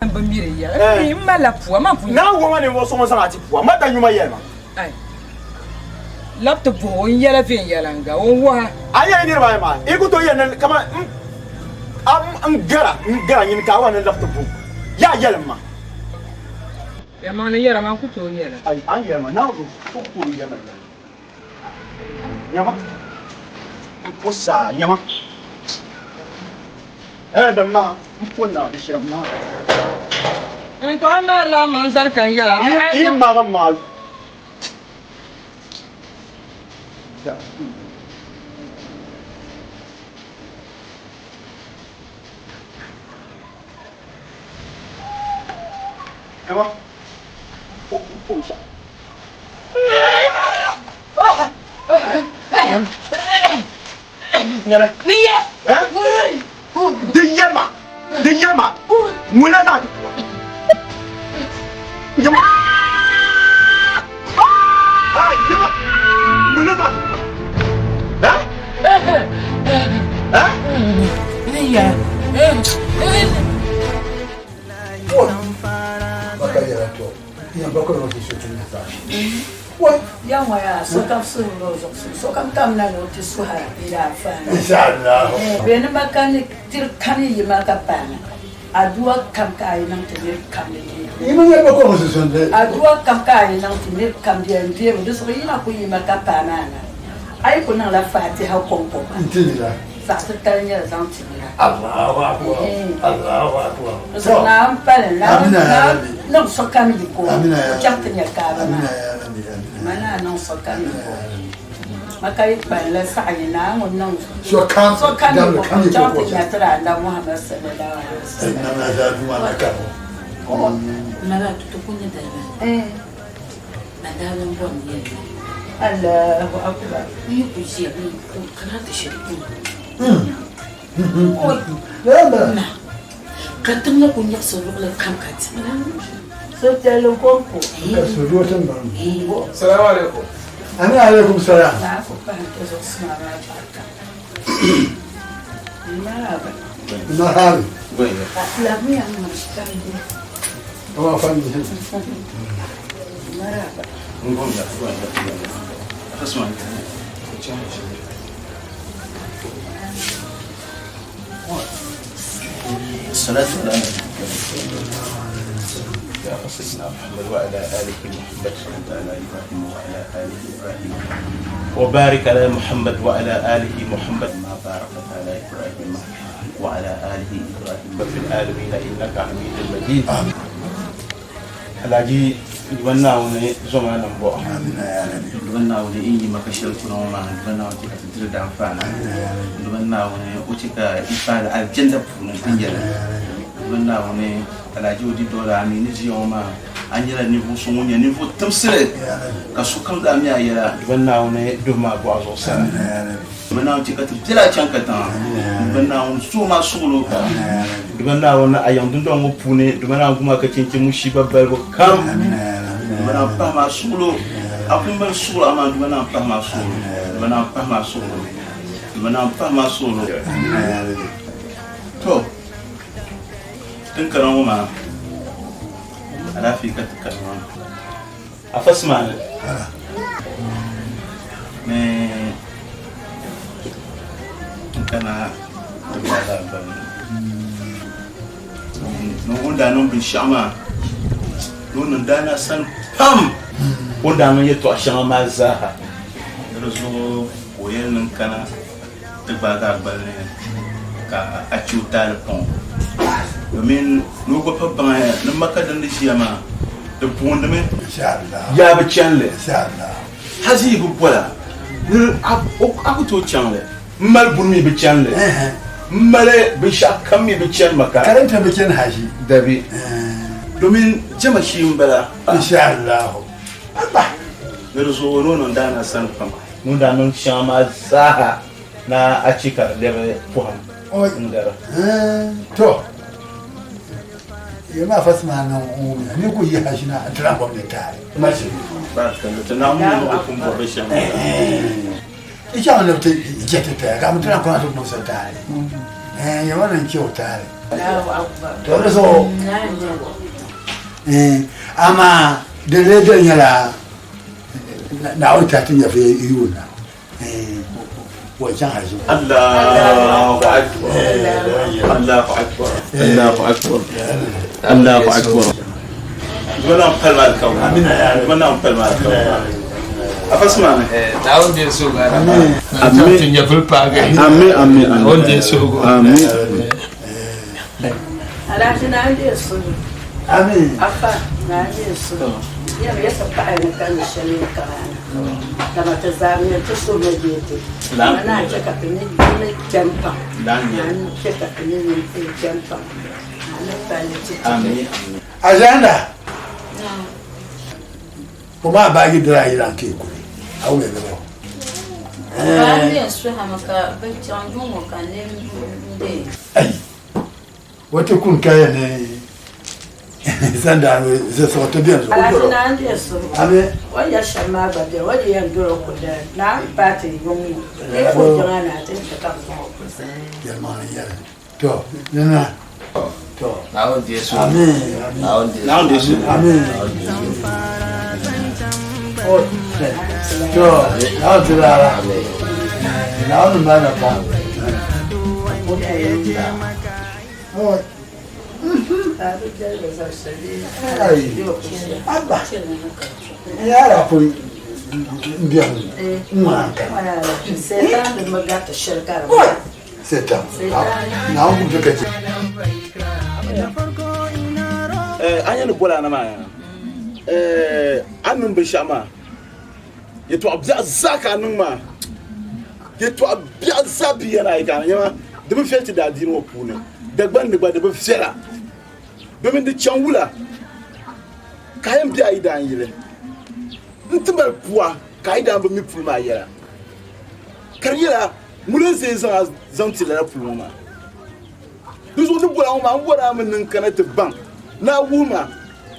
N bi miri ya. N malila pua, man pun. Naa wama ninvuɣ so ŋun zaŋ a ti pua, ma da nyuma yɛli ma. Ai, lab ti bɔh o n yɛla viɛnyɛliŋga, o ni wuh a. A yɛli niriba ayi maa, yi ku tooi yɛli ni kaman n gara n gara nyini ka a wa ni lab ti bɔh o, yaa yɛlim ma. Yɛlimaŋli yɛra maa, n ku tooi yɛl a. Ai, a ni yɛli ma, Naawuni so ku tooi yɛli ma yɛla. Nyama, n po saa, nyama. Ɛɛ din maa, n po naa di shɛm maa. N tɔɣi maarila a maŋ zani ka n yɛl a. Yi maagi maa. Nyama, n po saa. Nyɛla. Di yɛma, di yɛma, ŋuna zaŋ ti puwa. Yɛma. Yɛma, ŋuna zaŋ ti puwa. Baka yɛla to. Ya ŋɔ yaa sokam suhirila o zuɣu suhu, sokam kamina ni o ti suhi a di anfaani. Bɛ ni ma ka ni tiri kani yi ma ka paana, aduwa kam ka a yi niŋ ti nir kam di deebu. Aduwa kam ka a yi niŋ ti nir kam di yɛn deemi, di zuɣu yi na ku yi ma ka paai maa na, a yi ku niŋla Fatiha kɔŋko maa. Zaɣ titali nyɛli zaŋ ti nira. Di zuɣu Naa m-pali Naa niŋ sokam yiko o chaŋ ti nya Kaaba maa. Ma naa niŋ sokam yiko. Ma ka yi kpalinla saɣi yi Naa ŋun niŋ sokam yiko ka o chaŋ ti nya tiri Anabi Muhammad sallallahu alaihi wasallam. Allahu akbar. Ka tiŋ la ku nyaɣisi luɣili kam ka ti. Suhupiɛlli n-kɔŋko. Salamu alaikum. Ami alaikum salam. Naa ku pahi ti zuɣusuma maa barika. Marhaba. Marhaba. Labiya Awa fani. Marhaba. الصلاة على النبي يا سيدنا محمد وعلى آله محمد صلى على إبراهيم وعلى آله إبراهيم وبارك على محمد وعلى آله محمد ما باركت على إبراهيم وعلى آله إبراهيم في العالمين إنك حميد مجيد Alhaji Duuma Naawuni zoma niŋ bɔ. Duuma Naawuni n yi maka shɛli kuna ŋɔ maa Duuma Naawuni chɛ ka ti diri di anfaani. Duuma Naawuni o chɛ ka yi paali alijanna puuni viɛnyɛla. Duuma Naawuni Alhaji o di doola a mi ni ʒiya ŋɔ maa a nyɛla ninvuɣ so ŋun nyɛ ninvuɣ timsili ka sokam zaa mi a yɛla. Duuma Naawuni duhi ma a bɔɣa zuɣusaa. Duuma Naawuni chɛ ka ti biɛla a chaŋ katiŋa. Duuma Naawuni suhu maa suɣilo. Duuma Naawuni a yiŋ dundɔŋ ŋɔ puuni, Duuma Naawuni gum a ka chinchin mushiiba balibu kam. Duuma Naawuni pahim a suɣilo. A pun mali suɣilo amaa Duuma Naawuni pahim a suɣilo. Duuma Naawuni pahim a suɣilo. Duuma Naawuni pahim a suɣilo. To, tin kana ŋɔ maa, alaafee ka ti kani maa. Afa Simaali ni n kana ti gbaagi a gbali ni o ni daa niŋ binshɛɣu maa ni o niŋ daa na sani pam o ni daa niŋ yɛltɔɣa shɛŋa maa zaaha ni di zuɣu ka o yɛli ni n kana ti gbaagi a gbali ni ka a chɛ o taali paŋ o domin ni o gba pa baŋ ni Maka din di ʒiya maa di boondimi yaa bi chani li hal yi bi bola ni a ku tooi chaŋ li m mali buni mi bi chani li m mali binshɛɣu kam mi bi chani Maka Karanta bi chani haji dabi domin jɛma shee m-bala ni di zuɣu ni o niŋ daana sani pam. Ŋun daa niŋ shɛŋa maa zaaha na a chɛ ka di lɛbi pɔhim n-gari. To, yɛli afa sima niŋ ŋun ni ku yi haji na n-ti lahi bɔbi ni taali. Ti naɣ mi ni o pun bɔbi shɛm. Ti chaŋ ni ti je ti taya ka mi ti lahi kuna ti muɣisi taali. Yɛli ma ni n chɛ o taali. To di zuɣu amaa din lee doli nyɛla Naawuni tɛha ti nyɛvili yuun na o chaŋ hali zuŋɔ. Allahu akbar. Allahu akbar. Allahu akbar. Allahu akbar. Duba naawuni pali maa alikauli. Duba naawuni pali maa alikauli. Afa Sumani. Naawuni deei suhigu a Amin. Amin. Ti nyɛvili paagi. Amin amin amin. Naawuni deei suhigu. Amin. Alhaji naa n-deei suhigu. Amin. Afa naa n-deei suhigu. Yɛm ya ti paɣi ni ka ni shɛli n kamaana. Dama ti zaa mi ti suhimi deei ti. Dama naa n-chɛ ka ti ni kpɛm pam. Naa n-chɛ ka ti ni kpɛm pam. Naa ni palli ti ti. Amin amin. Azanda. O maa baaji dira a yidan kee kuli a wuli ni bɔ. Ba n yɛn suhimi ka bɛ chaŋ yuŋ ŋɔ ka n deei. Ayi, o ti kun kaya ni sandaani zilisigu ti beni zuɣu. Alhaji naa n-deei suhigu. Ami. O ni yɛli shɛm maa gba beni, o di yɛn doli o kuli lala. Naa m-paai ti yuŋ ŋɔ, bee ka o jiŋa naa ti ni chɛ ka bɛ zaŋ o kuli. Yɛlimaŋli n-yɛli. To, nina. To. Naawuni deei suhigu. Amin. Amin. Naawuni deei suhigu. Amin. To, Naawuni ti laara. Naawuni mali na pam. Abba, yara pun biɛni ŋuna n kana. Setan. Naawuni kum ka chɛ. A nya ni boli a na maa a ni niŋ binshɛɣu maa yɛtɔɣ biɛɣu zaa ka a niŋ maa yɛtɔɣ biɛɣu zaa bi yɛn a yi ka a nyama di bi viɛli ti daadiini ŋɔ puuni Dagbaŋ ni gba di bi viɛla domin di chaŋ wula ka a yɛn be a yidaan yili nti mali pua ka a yidaan bi mi puli maa yɛla ka di nyɛla ŋuni n-zee zaŋ a zaŋ ti lala puli ŋɔ maa. Di zuɣu ni boli a ŋɔ maa, m bɔri a mi ni n kana ti baŋ ni a wuhi ma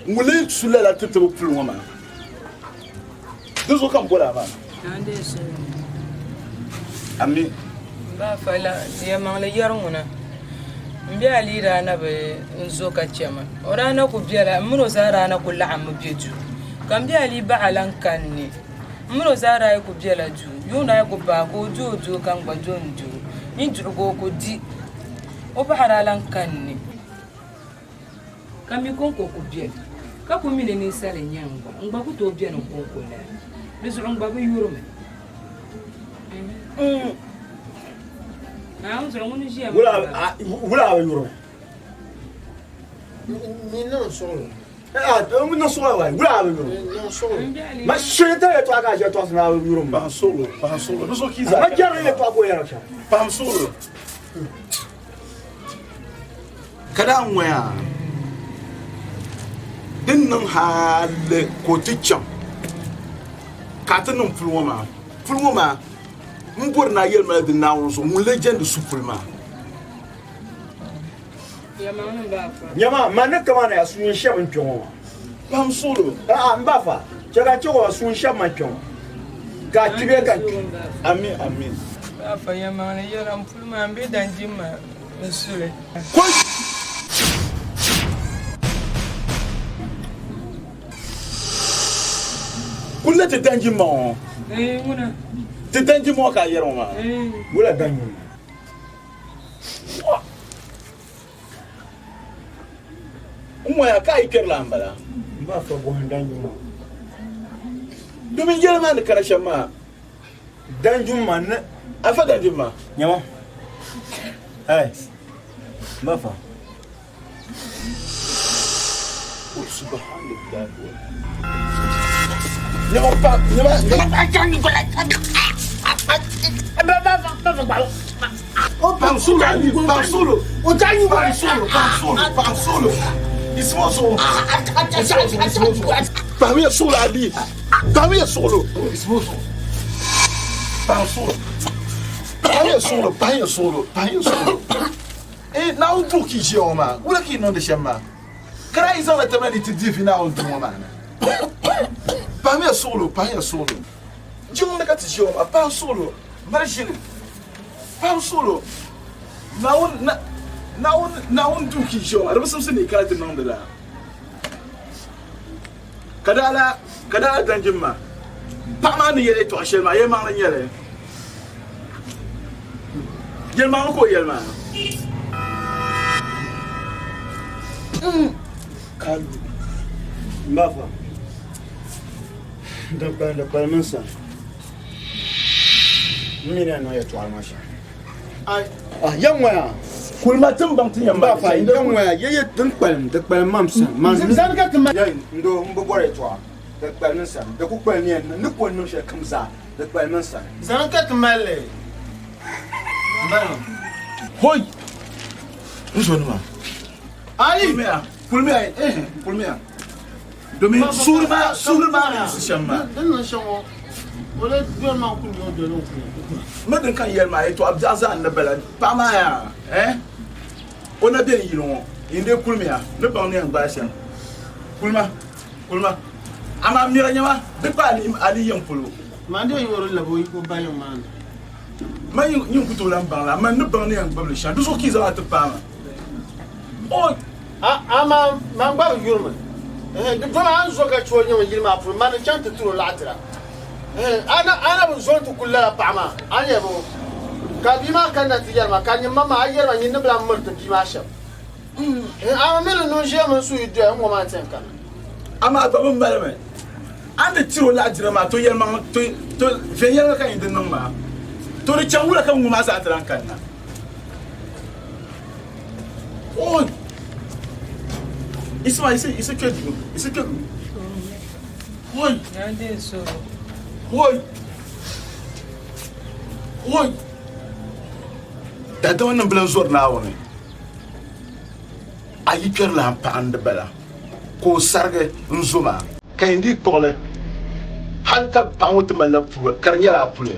ŋuni n-su lala ti tibu puli ŋɔ maa. Di zuɣu ka m boli a maa. Ami. M ba Fala, yɛlimaŋli yɛri ŋuna, m be a lee daa na bi n-zo ka chɛ ma. O daa na kul bela, m min o zaa daa na kul laɣimmi be duu. Ka m be a lee baɣa lan kani ni M min o zaa daa yi kul bela duu, yuŋ daa yi kul paai ka o du o doo ka n gba do n doo. N yi duɣi ka o ku di, o baɣa daa lan kani ni. Ka mi kɔŋko ku beni, ka ku mi ni ninsal n-nyɛ n gba, n gba ku tooi beni n kɔŋko lala. Di zuɣu n gba bi yuri mi. Naawuni zuɣu ŋuni ʒiya maa gba. Wula a bi yuri mi? Ni niŋ suɣulo. Niŋ suɣulo wayi wula a bi yuri mi? Ma shiri tiri yɛltɔɣa ka a ʒiya tɔɣisi ni a bi yuri mi. Paɣim suɣulo, paɣim suɣulo. Di zuɣu ka yi zaa. Ma jɛri yɛltɔɣa ka o yɛra shɛm. Paɣim suɣulo. Ka daa ŋɔya din niŋ hali ka o ti chaŋ ka a ti niŋ puli ŋɔ maa. Puli ŋɔ maa m bɔri ni a yɛli ma la di Naawuni zuɣu ŋun lee jɛndi su puli maa. Nyama, man ni kamani a suun shɛba n-kpe ŋɔ maa. Pam suɣilo. A'a, m ba fa, chɛ ka n chɛ o suun shɛba man kpe ŋɔ, ka a kpi bee ka n kpi. Amin, amin. Ba fa, yɛlimaŋli yɛla, m puli maa m be danjin maa n suli. Kɔy! Kuli ti danjin ma ŋɔ. Ee, ŋuna. Ti danjin ma ŋɔ ka a yɛri ŋɔ maa. Ee. Wula danjin maa? N ŋɔya ka a yi kpɛri la m-bala. M ba fa bɔhim danjuma. Domin yɛli maa ni kana shɛm maa. Danjuma ni. Afa danjuma. Nyama. Hey. M ba fa. Oh, subhanallah. Nyama pa, nyama, nyama. Pansolo, pansolo, pansolo, pansolo, pansolo. Ismoso. Parmi solo abi. Parmi solo. Ismoso. Pansolo. Parmi solo, parmi solo, parmi solo. Eh, na un ki ʒiya ŋɔ maa wula ka yi niŋdi shɛm maa ka daa yi zaŋla tabila ni ti di vi Naawuni duu ŋɔ maa ni paɣimiya suɣulo paɣimiya suɣulo Jiŋ ni ka ti ʒiya ŋɔ maa, paɣim suɣilo, mali ʒili, paɣim suɣilo, Naawuni, na, Naawuni Naawuni duu ka yi ʒiya ŋɔ maa, di bi simsi ni yi kana ti niŋdi lala. Ka daa la ka daa la danjin maa paɣa maa ni yɛli yɛtɔɣa shɛli maa yɛlimaŋli n-nyɛ li. Yɛlimaŋli ka o yɛli maa. Ka lu m ba fa din kpalim di kpalim n sani m mi ni yɛn niŋ yɛtɔɣili ŋɔ shɛm. Ai, ah, ya ŋɔya. Kulima ti baŋ ti yɛn Ba fa, ya ŋɔya, ya ya din kpalim, di kpalim ma n sani. Man Zani ka ti ma. Ya n do n bi bɔri yɛtɔɣa, di kpalim n sani. Di ku kpalim ni yɛn niŋ, ni ko n niŋ shɛli kam zaa, di kpalim n sani. Zani ka ti mali li. M-bala. Hoi! N zonima. Ayi! Kulimiya, kulimiya, eh, kulimiya. Domin suhuri maa, suhuri maa ni yiɣisi shɛm maa. Din niŋ shɛm ŋɔ, o lee doli ma n-kuli o doli o kuli. M mi din ka n yɛli maa, yɛtɔɣ biɛɣu zaa n-ni bala. Paɣa maa yaa, eh, o na be n yili ŋɔ, yin dee kulimiya, ni baŋ ni yɛn gbaai shɛm. Kulima, kulima. Amaa mira nyama, di kpa a li yiŋ polo. Maa dee yuri labi o ba yiŋ maa ni. Man yin ku tooi lan baŋ li, amaa n ni baŋ ni yɛn gbibi li shɛm, di zuɣu ka yi zaŋ a ti paai ma. Oi! Amaa man gba bi yurimi. Di doli a ni zo ka chɛ o yiŋ yili maa puuni, mani n-chaŋ ti tir o laɣitira. A na bi zo nti kuli lala paɣa maa, a nya bɔ? Ka bia maa kanna ti yɛli ma, ka nyin ma maa, a yɛli ma nyin ni bi lan miri ti bia maa shɛm. A mi ni nun ʒiɛm n-su yi doya n-ŋɔ maa n-ti yɛn kana. Amaa a gba bi malimi. A ni tir o laɣijira maa, to yɛlimaŋli, to, to viɛnyɛliŋga ka nyin di niŋ maa. To di chaŋ wula ka ŋɔ maa zaa ti lan kanna? Oi! Isma, isi, isi kpe duu, isi kpe duu. Oi! Oi! Oi! Daadama nim bi lan zɔri Naawuni. A yi kpɛrila m paɣa n-di bala, ka o sarigi n-zo maa. Ka yin dii kpuɣi li hal ka paɣa ŋɔ ti malila pua ka di nyɛla a puli.